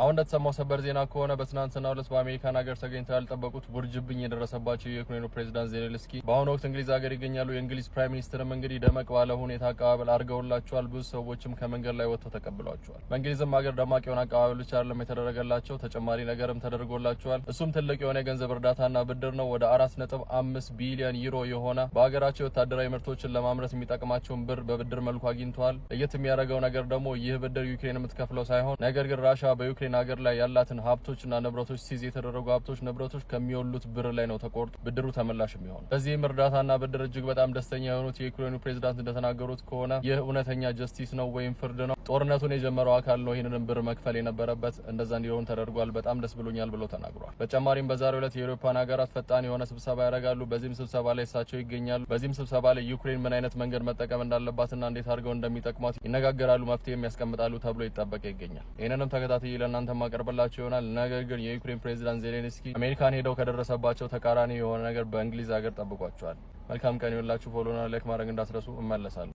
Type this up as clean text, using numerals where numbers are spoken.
አሁን እንደተሰማው ሰበር ዜና ከሆነ በትናንትናው ዕለት በአሜሪካን ሀገር ተገኝተው ያልጠበቁት ውርጅብኝ የደረሰባቸው የዩክሬኑ ፕሬዚዳንት ዜሌንስኪ በአሁኑ ወቅት እንግሊዝ ሀገር ይገኛሉ። የእንግሊዝ prime minister ም እንግዲህ ደመቅ ባለ ሁኔታ አቀባበል አድርገውላቸዋል። ብዙ ሰዎችም ከመንገድ ላይ ወጥተው ተቀብሏቸዋል። በእንግሊዝም ሀገር ደማቅ የሆነ አቀባበል ብቻ አይደለም የተደረገላቸው፣ ተጨማሪ ነገርም ተደርጎላቸዋል። እሱም ትልቅ የሆነ የገንዘብ እርዳታና ብድር ነው። ወደ 4.5 ቢሊዮን ዩሮ የሆነ በሀገራቸው የወታደራዊ ምርቶችን ለማምረት የሚጠቅማቸውን ብር በብድር መልኩ አግኝተዋል። ለየት የሚያደርገው ነገር ደግሞ ይህ ብድር ዩክሬን የምትከፍለው ሳይሆን ነገር ግን ራሻ በዩክሬን ሀገር ላይ ያላትን ሀብቶችና ንብረቶች፣ seize የተደረጉ ሀብቶች ንብረቶች ከሚወሉት ብር ላይ ነው ተቆርጦ ብድሩ ተመላሽ የሚሆነው። በዚህም እርዳታና ብድር እጅግ በጣም ደስተኛ የሆኑት የዩክሬኑ ፕሬዚዳንት እንደተናገሩት ከሆነ ይህ እውነተኛ justice ነው ወይም ፍርድ ነው። ጦርነቱን የጀመረው አካል ነው ይህንን ብር መክፈል የነበረበት፣ እንደዛ እንዲሆን ተደርጓል። በጣም ደስ ብሎኛል ብሎ ተናግሯል። በተጨማሪም በዛሬው ዕለት የአውሮፓን ሀገራት ፈጣን የሆነ ስብሰባ ያደርጋሉ። በዚህም ስብሰባ ላይ እሳቸው ይገኛሉ። በዚህም ስብሰባ ላይ ዩክሬን ምን አይነት መንገድ መጠቀም እንዳለባትና እንዴት አድርገው እንደሚጠቅሟት ይነጋገራሉ፣ መፍትሄም ያስቀምጣሉ ተብሎ ይጠበቅ ይገኛል። ይህንንም ተከታትዬ ለእናንተ ማቀርብላችሁ ይሆናል። ነገር ግን የዩክሬን ፕሬዚዳንት ዜሌንስኪ አሜሪካን ሄደው ከደረሰባቸው ተቃራኒ የሆነ ነገር በእንግሊዝ ሀገር ጠብቋቸዋል። መልካም ቀን ይሁንላችሁ። Follow ና like ማድረግ እንዳትረሱ። እመለሳለሁ።